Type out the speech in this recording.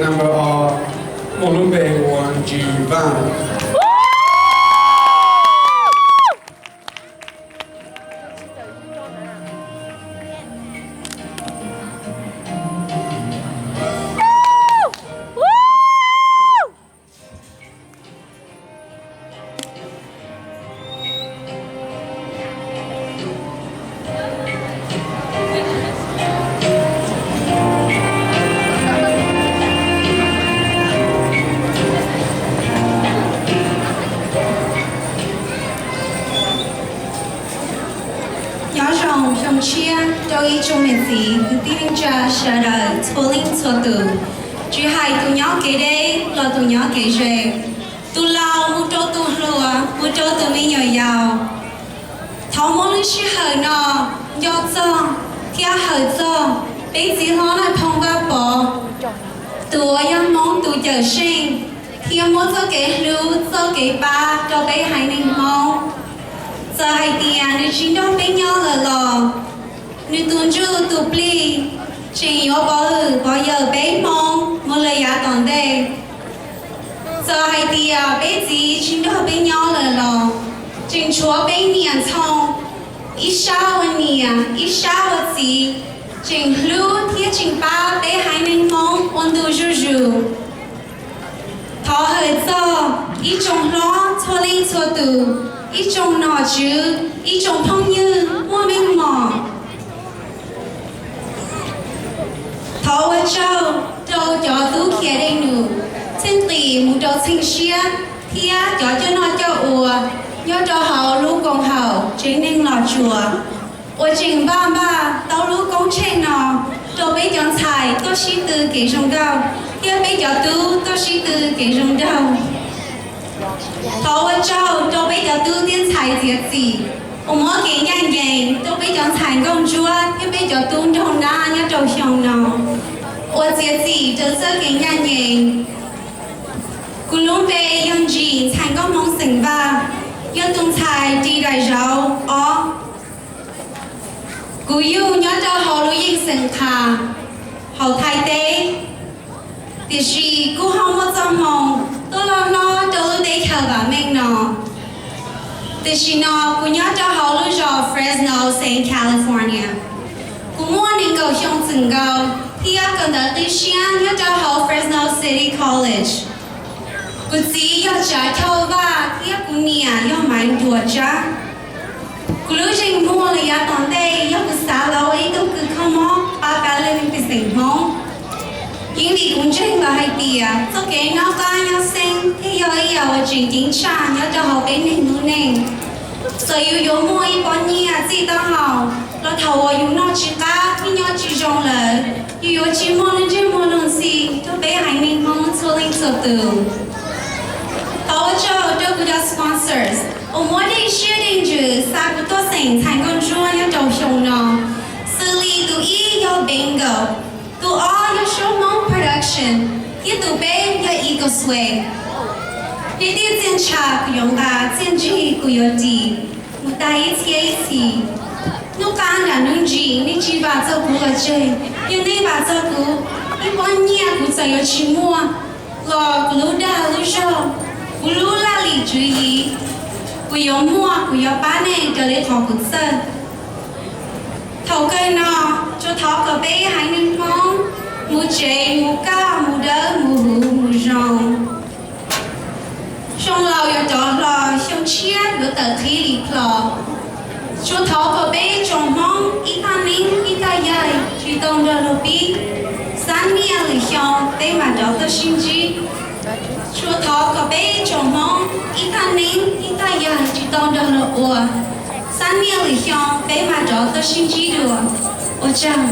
Number ob, muaj lub npe ua Ntsis Vaj. Nyob zoo xyoo tshiab rau ib tsoom niam txiv kwv tij neej tsa sawv daws txhua leej txhua tus, tsis hais tus nyob kev deb los tus nyob kev ze, tus laus mus rau tus hluas, mus rau tus me nyuam yaus. Thov muab lub sij hawm no nco txog thiab hawm txog peb txiv hlob Nais Phoo Vaj Pov, tus uas yog Hmoob tus cawm seej, thiab muab txoj kev hlub txoj kev pab rau peb haiv neeg Hmoob. Txawm hais tias nws tsis nrog peb nyob lawm los nws tus ntsuj tus plig tseem yuav pov hwm pov yawm peb Hmoob mus lawm yav tom ntej. Txawm hais tias peb txiv tsis nrog peb nyob lawm los tseem tshuav peb niam ntxhoo, ib sab ua niam ib sab ua txiv, tseem hlub thiab tseem pab peb haiv neeg Hmoob ua ntu zuj zus. Thov hawm txog ib tsoom hlob txhua leej txhua tus, ib tsoom nom tswv, ib tsoom phooj ywg muaj meej mom. Thov ua tsaug rau cov tub khiav dej num txheej qis mus rau txheej siab thiab cov coj noj coj ua nyob rau hauv lub koom haum tsev neeg Los Tsuas uas tseem npaj npaj tau lub koob tsheej no rau peb cov ntxhais tuaj sib tw kev zoo nkauj thiab peb cov tub tuaj sib tw kev zoo nraug. Thov ua tsaug rau peb cov tub thiab ntxhais txiav txim uas muab kev ncaj ncees rau peb cov ntxhais nkauj ntsuab thiab peb cov tub nraug nab nyob rau xyoo no uas txiav txim rau txoj kev ncaj ncees. Kuv lub npe yog Ntsis Ntxhais Nkauj Hmoob xeem Vaj, yog tus ntxhais ris daim zauv ob. Kuv yug nyob rau hauv lub yeej xeem Qhas hauv Thaib teb, tiam sis kuj ho muaj txoj hmoo tuaj loj hlob rau lub teb chaws vam meej no. Tam sim no kuv nyob rau hauv lub zos Fresno, Southern California. Kuv muaj nees nkaum xyoo txwm nkaus thiab kawm ntawv qib siab nyob rau hauv Fresno City College. Kuv txiv yog Tsav Chauj Vaj thiab kuv niam yog Maiv Nruas Tsab. Kuv lub zeem muag lawm yav tom ntej yog kuv xav los ua ib tug kws kho mob pab pab leej pej xeem Hmoob. Yeej vim kuv ntseeg lawm hais tias txoj kev noj qab nyob xeeb thiaj yog ib yam uas tseem ceeb tshaj nyob rau hauv peb neeg lub neej. Txawm yus yuav muaj ib pob nyiaj txij taub hau los thaum uas yus noj tsis qab thiab nyob tsis zoo lawm, yus yuav tsis muaj lub ntsej muag luag ntxhi rau peb haiv neeg Hmoob txhua leej txhua tus. Thov ua tsaug rau kuv cov sponsors uas muab dej siab dej ntsws xa kuv tuaj xeem Ntxhais Nkauj Ntsuab nyob rau xyoo no, xws li tus ib yog Bingo, tus ob yog Suab Hmoob Production, thiab tus peb yog Eco Swag. Nej tij txiaj ntsha kuv yuav nqa, txiaj ntsig kuv yuav ris, mus tag ib txhiab ib txhis. Hnub qab nram hnub ntsis nej tsis vam txog kuv los tseg, yog nej vam txog kuv, ib pob nyiaj kuv txawm yuav tsis muaj los kuv lub dag lub zog, kuv lub laj lim tswv yim, kuv yuav muaj, kuv yuav pab nej raws li qhov kuv txawj. Thaum kawg no, tsuas thov kom peb haiv neeg Hmoob mus tsev mus kaj mus dawb mus huv mus zoo. Xyoo laus yuav rov hlo, xyoo tshiab yuav tawm qhib li plho. Tsuas thov kom peb tsoom Hmoob ib thaj neeb ib thaj yaig tsis tau nrog luag pib, xab niaj lwm xyoo peb mam rov tuaj sib ntsib. Tsuas thov kom peb tsoom Hmoob ib thaj neeb ib thaj yaig tsis tau nrog luag ua, xab niaj lwm xyoo peb mam rov tuaj sib ntsib dua. Ua tsaug.